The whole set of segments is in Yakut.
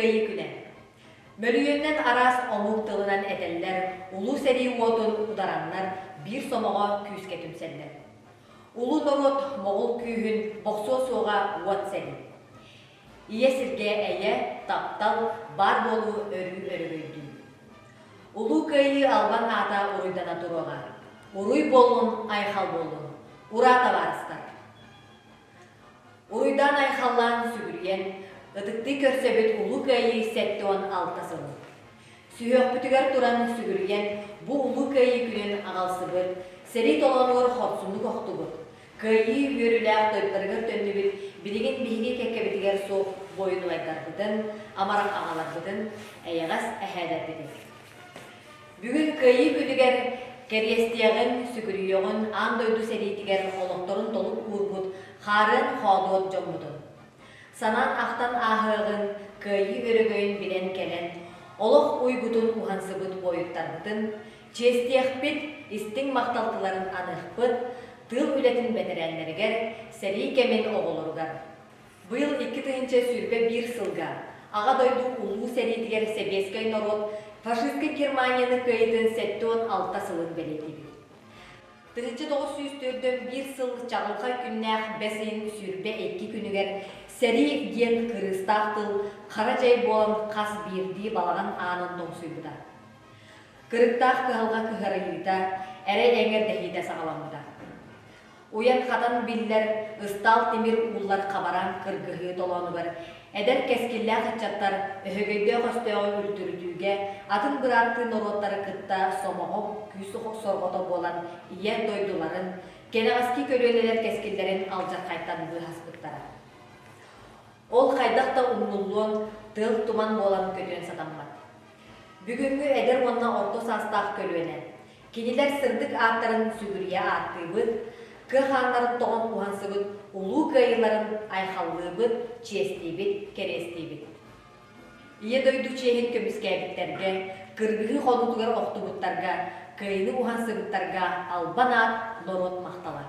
Кыайыы күнэ. Мөлүйүөнүнэн араас омук тылынан этэллэр, улуу сэрии уотун утараннар биир сомоҕо күүскэ түмсэллэр. Улуу норуот моҕул күүһүн бохсуо суоҕа уот сэрии. Ийэ сиргэ эйэ, таптал, баар буолуу өрүү өрөгөйдүү. Улуу Кыайыы албан аата уруйдана туруоҕа. Уруй буоллун, айхал буоллун! Ураа, табаарыстар! Уруйдаан-айхаллаан сүгүрүйэн, ытыктыы көрсөбүт Улуу Кыайыы 76 сылын. Сүһүөхпүтүгэр туран сүгүрүйэн, бу Улуу Кыайыы күнүн аҕалсыбыт, сэрии толоонугар хорсуннук охтубут, Кыайыы үөрүүлээх дойдуларыгар төннүбүт билигин биһиги кэккэбитигэр суох буойун убайдарбытын, амарах аҕаларбытын, эйэҕэс эһээлэрбитин. Бүгүн Кыайыы күнүгэр кэриэстиэҕин, сүгүрүйүөҕүн аан дойду сэриитигэр олохторун толук уурбут хаарыан хоодуот дьоммутун. Санаан ахтан ааһыаҕын, Кыайыы өрөгөйүн билэн кэлэн, олох уйгутун уһансыбыт буойуттарбытын чиэстиэхпит, истиҥ махталтыларын аныахпыт, тыыл үлэтин бэтэрээннэригэр, сэрии кэмин оҕолоругар. Быйыл 2021 сылга Аҕа дойду Улуу сэриитигэр сэбиэскэй норуот фашистскай Германияны кыайыытын 76 сылын бэлиэтиибит. 1941 сыл чаҕылхай күннээх бэс ыйын 22 күнүгэр сэрии диэн кырыыстаах тыл хара дьай буолан хас биирдии балаҕан аанын тоҥсуйбута. Кырыктаах кыһалҕа кыһарыйыыта, эрэй эҥэрдэһиитэ саҕаламмыта. Уйан-хатан биллэр ыстаал тимир ууллар хабараан кыргыһыы толоонугар эдэр кэскиллээх ыччаттар өһөгөйдөөх өстөөҕү үлтүрүтүүгэ атын бырааттыы норуоттары кытта сомоҕо күүс сорҕото буолан ийэ дойдуларын, кэнэҕэски көлүөнэлэр кэскиллэрин алдьархайтан быыһаспыттара. Ол хайдах да умнуллуон, тыал-туман буолан көтүөн сатаммат. Бүгүҥҥү эдэр уонна орто саастаах көлүөнэ Кинилэр сырдык ааттарын сүгүрүйэ ааттыыбыт, кыа хааннарын тоҕон уһансыбыт улуу кыайыыларын айхаллыыбыт, чиэстиибит, кэриэстиибит. Ийэ дойду чиэһин көмүскээбиттэргэ, кыргыһыы хонуутугар охтубуттарга, кыайыыны уһансыбыттарга албан аат, норуот махтала.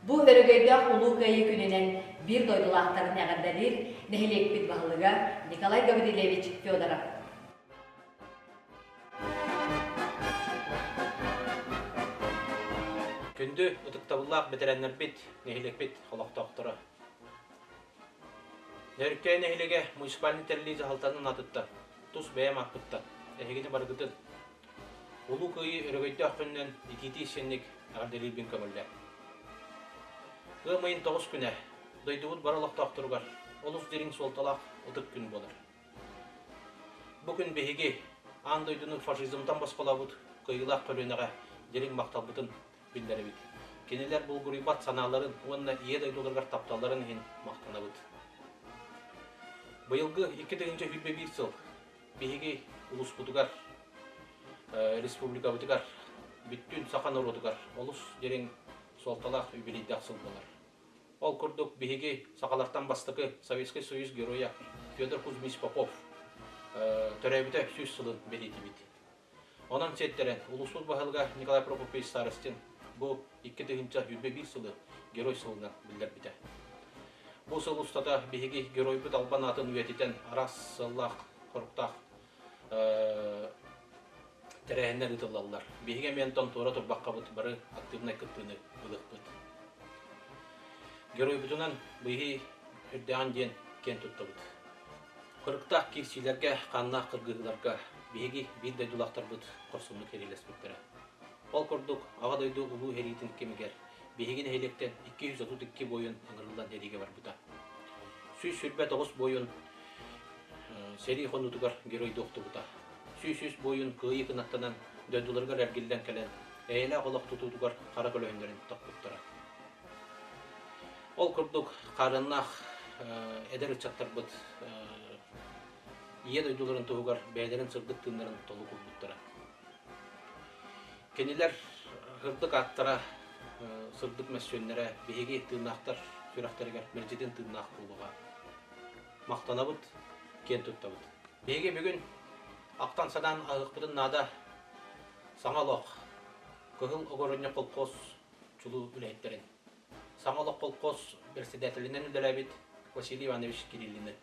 Бу өрөгөйдөөх Улуу Кыайыы күнүнэн биир дойдулаахтарын эҕэрдэлиир нэһилиэкпит баһылыга Николай Гаврильевич Федоров. Күндү ытыктабыллаах бэтэрээннэрбит, нэһилиэкпит олохтоохторо! Нөрүккэй нэһилиэгэ муниципальнай тэриллии дьаһалтатын аатыттан, тус бэйэм ааппыттан эһигини барыгытын Улуу Кыайыы өрөгөйдөөх күнүнэн итиитии-исчэнник эҕэрдэлиирбин көҥүллээ. Ыам ыйын тоҕус күнэ дойдубут бары олохтоохторугар олус дириҥ суолталаах ытык күн буолар. Бу күн биһиги аан дойдуну фашизмтан босхолообут кыайыылаах көлүөнэҕэ дириҥ махталбытын биллэрэбит. Кинилэр булгуруйбат санааларын уонна Ийэ дойдуларыгар тапталларын иһин махтанабыт. Быйылгы 2021 сыл биһиги улууспутугар, республикабытыгар, бүттүүн саха норуотугар олус дириҥ суолталаах юбилейдаах сыл буолар. Ол курдук биһиги сахалартан бастакы Советскай Союз геройа Федор Кузьмич Попов төрөөбүтэ сүүс сылын бэлиэтиибит. Онон сиэттэрэн улууспут баһылыга Николай Прокопьевич Старостин бу 2021 сылы Герой сылынан биллэрбитэ. Бу сыл устата биһиги геройбут албан аатын үйэтитэн араас сыллаах хоруктаах тэрээһиннэр ыытыллаллар. Биһиги эмиэ онтон туора турбаккабыт бары актыыбынай кыттыыны ылыахпыт. Геройбутунан биһи үрдээҕин диэн киэн туттабыт. Кырыктаах киирсиилэргэ, хааннаах кыргыһыыларга биһиги биир дойдулаахтарбыт хорсуннук сэриилэспиттэрэ. Ол курдук, Аҕа дойду Улуу сэриитин кэмигэр биһиги нэһилиэктэн 232 буойун ыҥырыллан сэриигэ барбыта. 129 буойун сэрии хонуутугар геройдуу охтубута. 103 буойун кыайыы кынаттанан дойдуларыгар эргиллэн кэлэн, эйэлээх олох тутуутугар хара көлөһүннэрин тохпуттара. Ол курдук хаарыаннаах эдэр ыччаттарбыт Ийэ дойдуларын туһугар бэйэлэрин сырдык тыыннарын толук уурбуттара. Кинилэр сырдык ааттара, сырдык мөссүөннэрэ биһиги тыыннаахтар сүрэхтэригэр мэлдьитин тыыннаах буолуоҕа. Махтанабыт, киэн туттабыт. Биһиги бүгүн ахтан-санаан аһыахпытын наада Саҥа олох, Кыһыл Огоронньо колхоз чулуу үлэһиттэрин. Саҥа олох колхоз председателинэн үлэлээбит Василий Иванович Кириллины.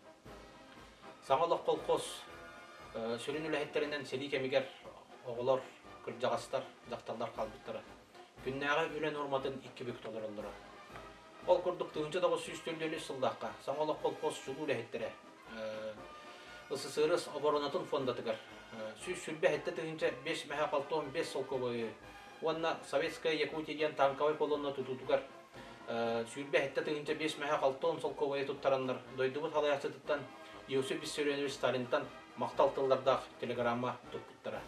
Саҥа олох колхоз сүрүн үлэһиттэринэн сэрии кэмигэр оҕолор, кырдьаҕастар, дьахталлар хаалбыттара. Күннээҕи үлэ нуорматын икки бүк толороллоро. Ол курдук 1904 сыллаахха Саҥа олох колхоз чулуу үлэһиттэрэ СССР оборонатын фондатыгар 127 тыһыынча 5 мэһэ 65 солкуобайы уонна Советская Якутия диэн танковай колонна тутуутугар 27 тыһыынча 5 мэһэ 60 солкуобайы туттараннар дойдубут салайааччытыттан Иосиф Виссарионович Сталинтан махтал тыллардаах телеграмма туппуттара.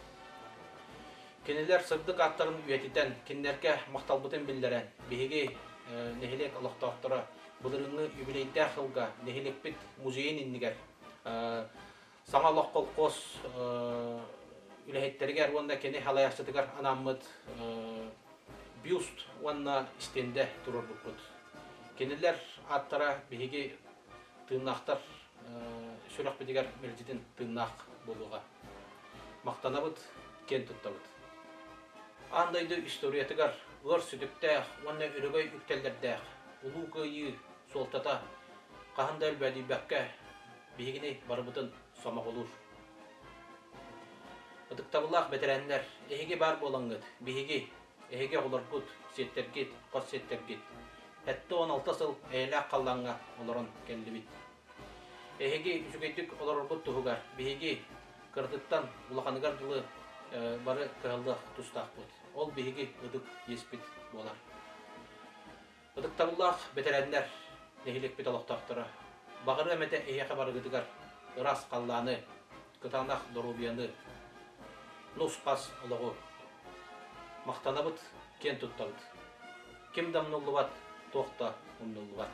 Кинилэр сырдык ааттарын үйэтитэн, кинилэргэ махталбытын биллэрэн, биһиги нэһилиэк олохтоохторо былырыыҥҥы юбилейдээх сылга нэһилиэкпит музейын иннигэр Саҥа олох колхоз үлэһиттэригэр уонна кини салайааччытыгар анаммыт бюст уонна истиэндэ туруорбуппут. Кинилэр ааттара биһиги тыыннаахтар сүрэхпитигэр мэлдьитин тыыннаах буолуоҕа. Махтанабыт, киэн туттабыт. Аан дойду историятыгар ыар сүтүктээх уонна өрөгөй үктэллэрдээх Улуу Кыайыы суолтата хаһан да өлбөөдүйбэккэ биһигини барыбытын сомоҕолуур. Ытыктабыллаах бэтэрээннэр, эһиги баар буолаҥҥыт, биһиги, эһиги оҕолоргут, сиэттэргит, хос сиэттэргит, 76 сыл эйэлээх халлааҥҥа олорон кэллибит. Эһиги үчүгэйдик олороргут туһугар биһиги кыратыттан улаханыгар дылы бары кыһаллыах тустаахпыт. Ол биһиги ытык иэспит буолар. Ытыктабыллаах бэтэрээннэр, нэһилиэкпит олохтоохторо, баҕарыам этэ эһиэхэ барыгытыгар ыраас халлааны, кытаанах доруобуйаны, нус-хас олоҕу. Махтанабыт, киэн туттабыт. Ким да умнуллубат, туох да умнуллубат.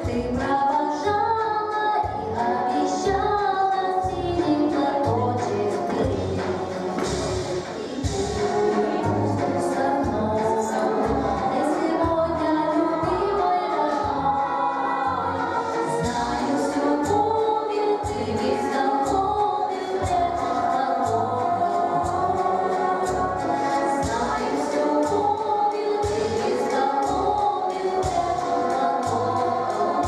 Ты провожала и обещала синий платочек Со мной ты сегодня, любимый родной, Знаю, с любовью ты безголовью этот платок. Знаю, с любовью ты безголовью этот платок.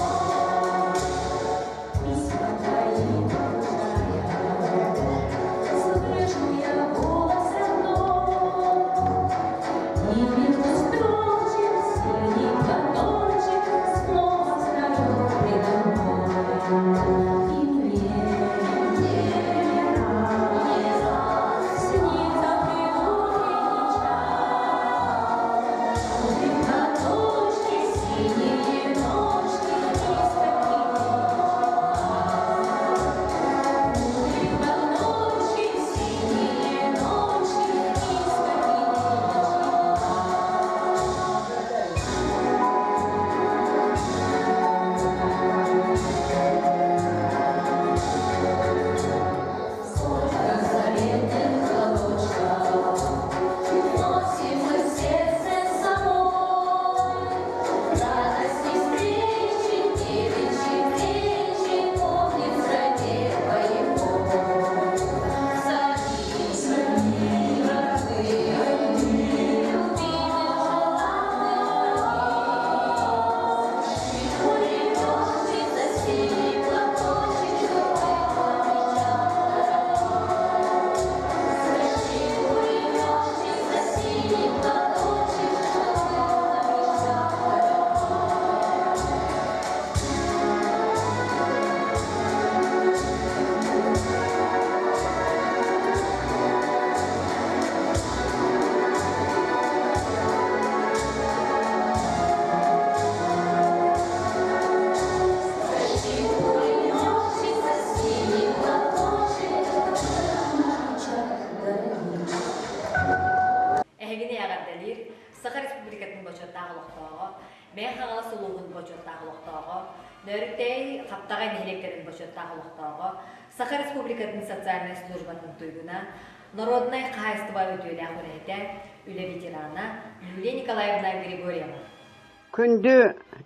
Слышу я голос родной, И между строчек синий платочек Снова встает предо мной. И мне не раз снится предутренний час. Платочки, синие ножки из Платочки, синие ножки из Сколько заветных платочков Носим мы в сердце с собой. Радости встречи, девичьи плечи Помнит завет боевой. Садись, родные, любимых, желанных Улетешься синий платочек, чтобы помечал Улетешься синий платочек, чтобы помечал. Улетешься синий платочек, дорогих. Эһигини эҕэрдэлиир Саха Республикатын бочуоттаах олохтооҕо, Мэҥэ Хаҥалас улууһун бочуоттаах олохтооҕо, Нөөрүктээй Хаптаҕай нэһилиэктэрин бочуоттаах олохтооҕо, Саха Республикатын социальнай службатын туйгуна. Народнай хаһаайыстыба үтүөлээх үлэһитэ, үлэ ветерана Юлия Николаевна Григорьева. Күндү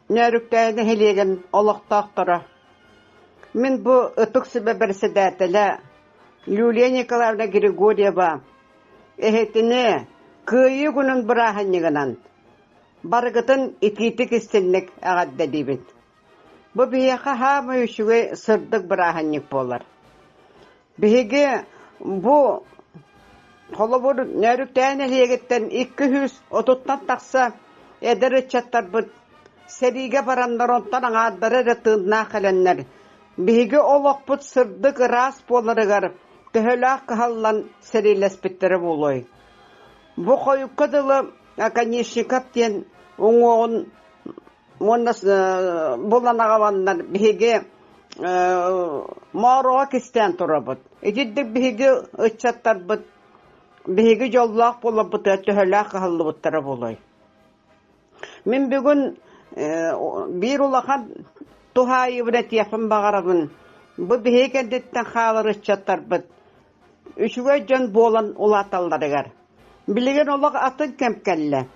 Нөөрүктээйи нэһилиэгин олохтоохторо! Мин бу Ытык Сүбэ бэрэссэдээтэлэ Юлия Николаевна Григорьева эһэтини Кыайыы күнүн бырааһынньыгынан барыгытын итиитик-истинник эҕэрдэлиибин. Бу биһиэхэ саамай үчүгэй сырдык бырааһынньык буолар. Биһиги бу холобур Нөөрүктээн нэһилиэгиттэн 230-тан тахса эдэр ыччаттарбыт сэриигэ бараннар онтон аҥаардара эрэ тыыннаах кэлэннэр биһиги олохпут сырдык ыраас буоларыгар төһөлөөх кыһаллан сэриилэспиттэрэ буолуой? Бу хойукка дылы Оконешников диэн уҥуоҕун уонна булан аҕаланнар биһиги Моороҕо кистээн турабыт. Итирдик биһиги ыччаттарбыт биһиги дьоллоох буоларбытыгар төһөлөөх кыһаллыбыттара буолуой? Мин бүгүн биир улахан туһаайыыбын этиэхпин баҕарабын. Бу биһиги кэнниттэн хаалар ыччаттарбыт үчүгэй дьон буолан улааталларыгар. Билигин олох атын кэм кэллэ.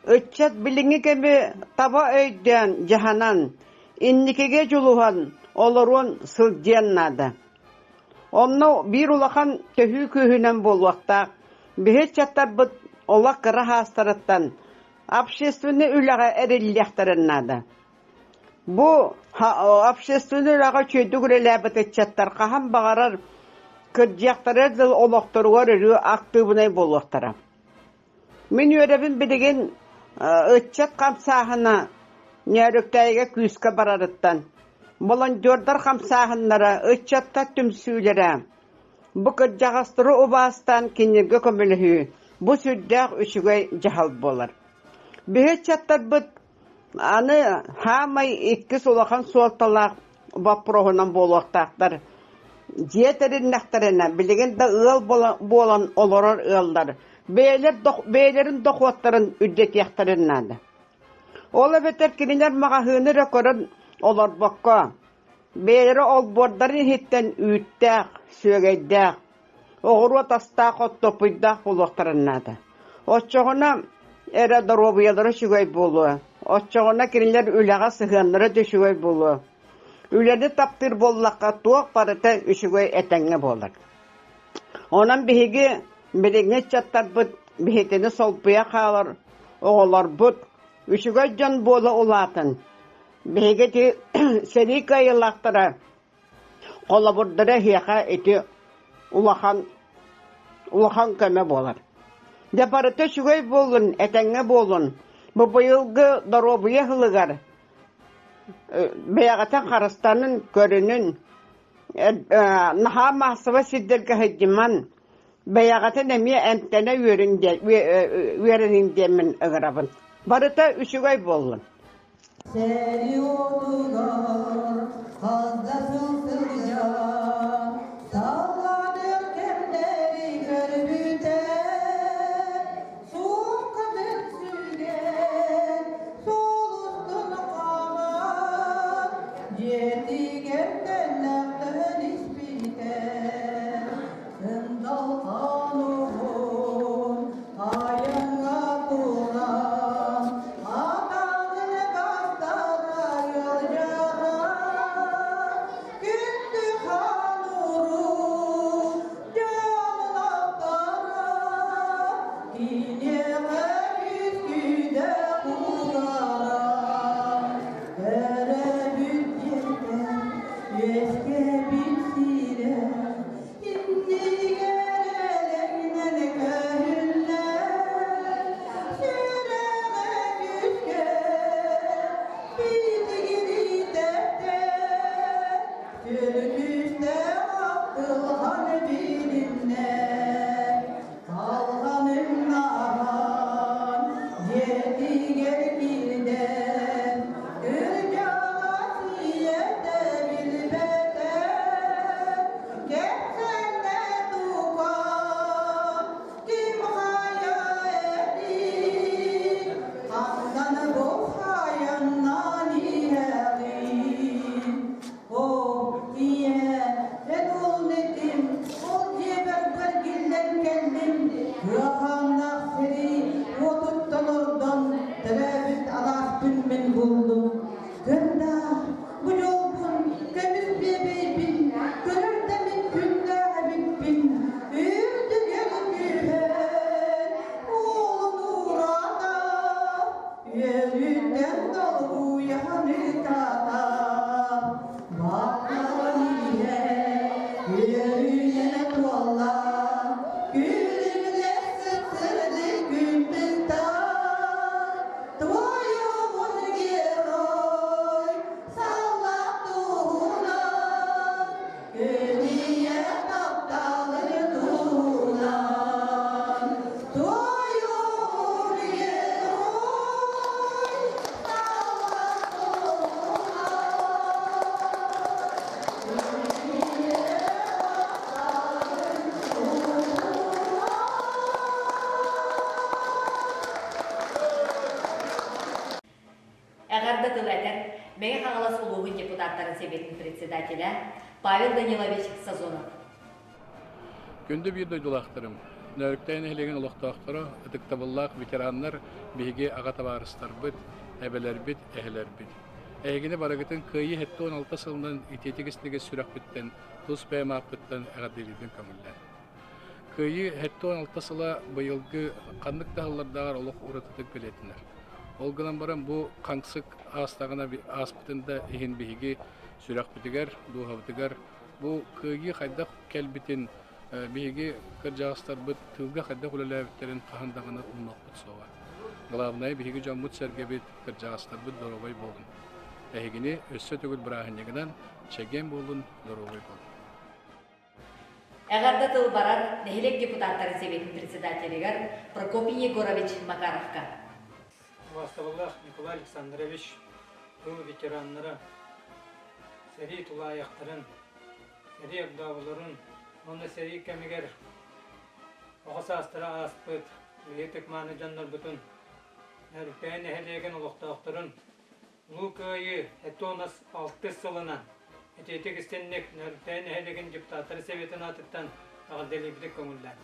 Ыччат билиҥҥи кэми таба өйдөөн, дьаһанан, инникигэ дьулуһан олоруон сылдьыан наада. Онно биир улахан төһүү күүһүнэн буолуохтаах биһи ыччаттарбыт олох кыра саастарыттан общественнай үлэҕэ эриллиэхтэрин наада. Бу общественнай үлэҕэ үчүгэйдик үлэлээбит ыччаттар хаһан баҕарар кырдьыахтарыгар дылы олохторугар өрүү актыыбынай буолуохтара. Мин үөрэбин билигин ыччат хамсааһына Нөөрүктээйигэ күүскэ барарыттан, волонтердар хамсааһыннара, ыччаттар түмсүүлэрэ, бу кырдьаҕастары убаастаан кинилэргэ көмөлөһүү бу сүрдээх үчүгэй дьаһал буолар. Биһи ыччаттарбыт аны саамай иккис улахан суолталаах боппуруоһунан буолуохтаахтар. Дьиэ тэриннэхтэринэ, билигин да ыал буолан олорор ыаллар бэйэлэр бэйэлэрин дохуоттарын үрдэтиэхтэрин наада. Ол эбэтэр кинилэр маҕаһыыны эрэ көрөн олорбокко, бэйэлэрэ олбуордарын иһиттэн үүттээх, сүөгэйдээх, оҕуруот астаах оттоппуйдаах буолуохтарын наада. Оччоҕуна эрэ доруобуйалара үчүгэй буолуо, оччоҕуна кинилэр үлэҕэ сыһыаннара да үчүгэй буолуо. Үлэни таптыыр буоллахха туох барыта үчүгэй этэҥҥэ буолар. Онон биһиги билиҥҥи ыччаттарбыт биһигини солбуйа хаалар оҕолорбут үчүгэй дьон буола улаатан, биһиги ити сэрии кыайыылаахтара Холобурдара эһиэхэ ити улахан улахан көмө буолар. Дьэ барыта үчүгэй буоллун, этэҥҥэ буолун. Бу быйылгы доруобуйа сылыгар бэйэҕитин харыстанын, көрүнүн, наһаа маассабай сирдэргэ сылдьыман, бэйэҕитин эмиэ эмтэнэ үөрүн диэн үөрэниҥ диэммин ыҥырабын. Барыта үчүгэй буоллун. Сэрии уотугар хас да сыл сылдьан, саллаатык кэмнэри көрбүтэ, сууккатын сүгэн, суол устун хааман, дьиэтигэр төннөхтөн испитэ. Сындалхан уһун айаҥҥа туран, атаҕын бастара ыалдьара, күндү. депутаттарын сэбиэтин председателэ Павел Данилович Сазонов. Күндү биир дойдулаахтарым, Нөөрүктэй нэһилиэгин олохтоохторо, ытыктабыллаах ветераннар, биһиги аҕа табаарыстарбыт, эбэлэрбит, эһэлэрбит. Эһигини барыгытын Кыайыы 76 сылынан итиитик-истиҥ сүрэхпиттэн, тус бэйэм ааппыттан эҕэрдэлиирбин көҥүллээн. Кыайыы 76 сыла быйылгы ханнык да сыллардааҕар олох уратытык бэлиэтэнэр. Ол гынан баран бу хаҥсык аастаҕына ааспытын да иһин биһиги сүрэхпитигэр, дууһабытыгар бу кыайыы хайдах кэлбитин биһиги кырдьаҕастарбыт тыылга хайдах үлэлээбиттэрин хаһан даҕаны умнуохпут суоҕа. Главное биһиги дьоммут-сэргэбит, кырдьаҕастарбыт доруобай буолун. Эһигини өссө төгүл бырааһынньыгынан чэгиэн буолун, доруобай буолун. Эҕэрдэ тыл барар нэһилиэк депутаттарын сэбиэтин председателигэр Прокопий Егорович Макаровка. Убаастабыллаах Николай Александрович, тыл ветераннара, сэрии тулаайахтарын, сэрии огдооболорун уонна сэрии кэмигэр оҕо саастара ааспыт биһиги ытык-мааны дьоннорбутун, Нөөрүктээйи нэһилиэгин олохтоохторун Улуу Кыайыы Этонос алтыс сылынан итиитик истинник Нөөрүктээйи нэһилиэгин депутаттарын Советын аатыттан эҕэрдэлиирбитин көҥүллээн.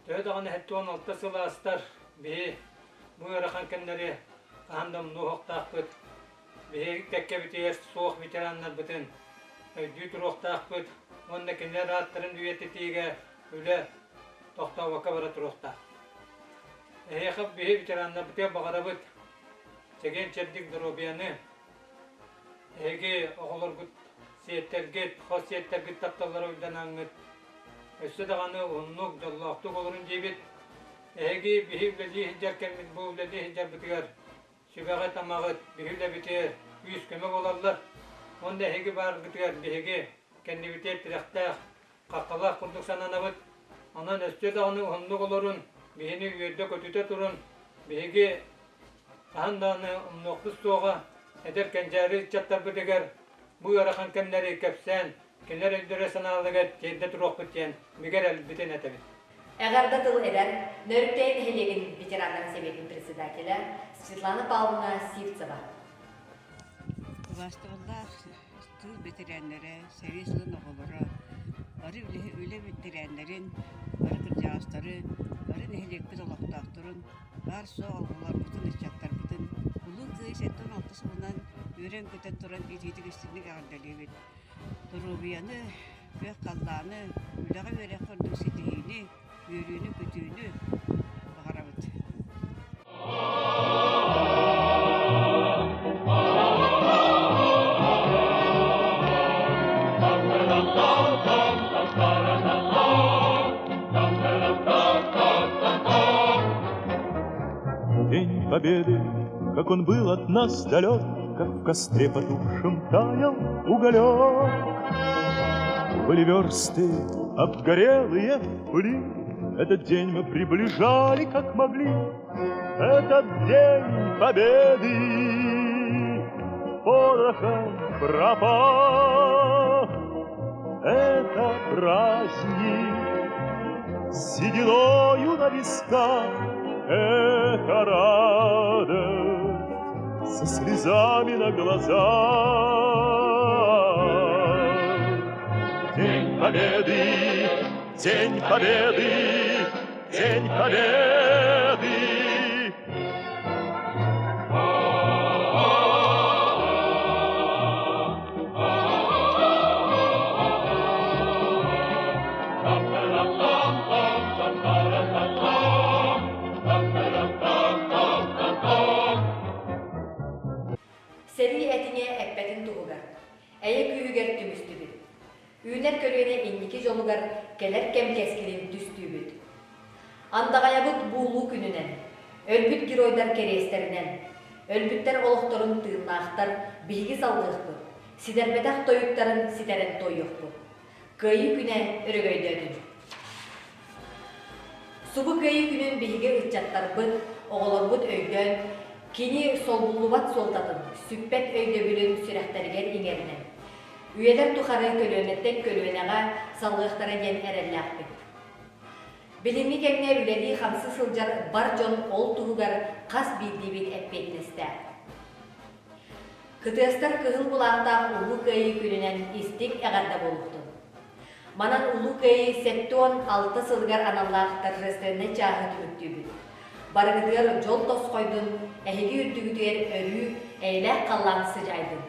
Төһө даҕаны 76 сыл аастар, биһи бу ыарахан кэмнэри хаһан да умнуохтаахпыт. Биһиги кэккэбитигэр суох ветераннарбытын өйдүү туруохтаахпыт уонна кинилэр ааттарын үйэтитиигэ үлэ тохтообокко бара туруохтаах. Эһиэхэ биһи ветераннарбытыгар баҕарабыт чэгиэн-чэбдик доруобуйаны, эһиги оҕолоргут сиэттэргит, хос сиэттэргит тапталлара уйданаҥҥыт, өссө даҕаны уһуннук, дьоллоохтук олорун диибит. Эһиги биһи үлэлии сылдьар кэммит бу үлэлии сылдьарбытыгар сүбэҕит-амаҕыт биһи үлэбитигэр күүс-көмө буолаллар. Уонна эһиги бааргытыгар биһиги кэннибитигэр тирэхтээх, хаххалаах курдук сананабыт. Онон өссө даҕаны уһуннук олорун, биһини үөрдэ-көтүтэ турун, биһиги хаһан даҕаны умнуохпут суоҕа, эдэр кэнчээри ыччаттарбытыгар бу ыарахан кэмнэри кэпсээн, кинилэр өйдөрө-санааларыгар тиэрдэ туруохпут диэн бигэ эрэлбитин этэбит. Эҕэрдэ тыл эдэр Нөөрүктэйи нэһилиэгин ветераннарын сэбиэтин председателэ Светлана Павловна Сивцева. Убаастабыллаах тыыл бэтэрээннэрэ, сэрии сылын оҕолоро, бары үлэ бэтэрээннэрин, бары кырдьаҕастары, бары нэһилиэкпит олохтоохторун, баар-суох оҕолорбутун, ыччаттарбытын Улуу Кыайыы 76 сылынан үөрэн-көтөн туран итиитик-истиҥник эҕэрдэлиибит. Доруобуйаны, күөх халлааны, үлэҕэ-үөрэххэ үрдүк ситиһиини, үөрүүнү-көтүүнү баҕарабыт. День Победы, как он был от нас далек, Как в костре потухшем таял уголек. Были версты, обгорелые в пыли, Этот день мы приближали, как могли. Этот день Победы порохом пропах. Это праздник с сединою на висках, Это радость со слезами на глазах. День Победы, День Победы, День Победы! Сэрии этиҥэ эппэтин туһугар, эйэ күүһүгэр түмүстүбүт. Үүнэр көлүөнэ инники дьолугар кэлэр кэм кэскилин түстүүбүт. Андаҕайабыт буулуу күнүнэн, өлбүт геройдар кэриэстэринэн, өлбүттэр олохторун тыыннаахтар биһиги салҕыахпыт, ситэрбэтэх тойуктарын ситэрэн туойуохпут. Кыайыы күнэ өрөгөйдөөтүн! Субу Кыайыы күнүн биһиги ыччаттарбыт, оҕолорбут өйдөөн, кини солбуллубат суолтатын, сүппэт өйдөбүлүн сүрэхтэригэр иҥэринэн, үйэлэр тухары көлүөнэттэн көлүөнэҕэ салҕыахтара диэн эрэллээхпит. Билиҥҥи кэмҥэ үлэлии-хамсыы сылдьар бар дьон ол туһугар хас биирдиибит эппиэтинэстээх. Кытыастар кыһыл былаахтаах Улуу Кыайыы күнүнэн истиҥ эҕэрдэ буолуохтун! Манан Улуу Кыайыы 76 сылыгар аналлаах торжественнай чааһы түмүктүүбүт. Барыгытыгар дьол тосхойдун, эһиги үрдүгүтүгэр өрүү эйэлээх халлаан сыдьаайдын!